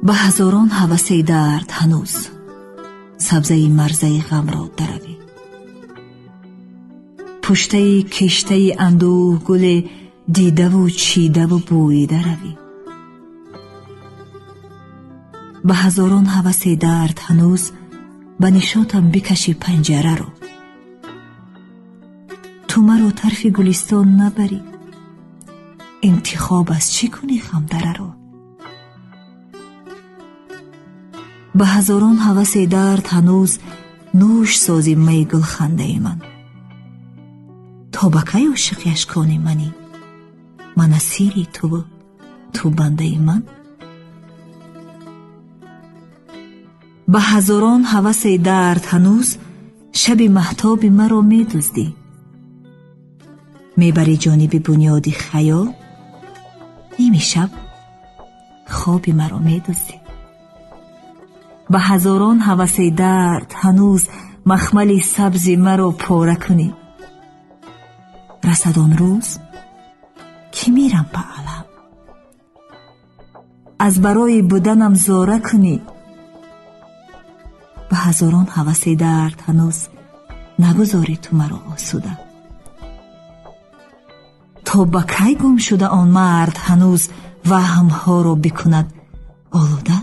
Ба ҳазорон ҳавасе дард ҳанӯз сабзаи марзаи ғамро даравӣ. Пуштаи киштаи андӯҳ гуле дидаву чидаву бӯида равӣ. Ба ҳазорон ҳавасе дард ҳанӯз ба нишотам бикашӣ панҷараро. Ту маро тарфи гулистон набарӣ, интихоб аз чӣ кунӣ хамдараро? Ба ҳазорон ҳавасе дард ҳанӯз нӯш созӣ майи гулхандаи ман. То ба кай ошиқи ашкони манӣ? Ман асири туву ту бандаи ман? Ба ҳазорон ҳавасе дард ҳанӯз шаби маҳтоби маро медуздӣ. Мебарӣ ҷониби бунёди хаёл, ними шаб хоби маро медуздӣ. Ба ҳазорон ҳавасе дард ҳанӯз махмали сабзи маро пора кунӣ. Расад он рӯз, ки мирам ба алам, аз барои буданам зора кунӣ. Ба ҳазорон ҳавасе дард ҳанӯз нагузорӣ ту маро осуда. То ба кай гум шуда он мард ҳанӯз ваҳмҳоро бикунад олуда?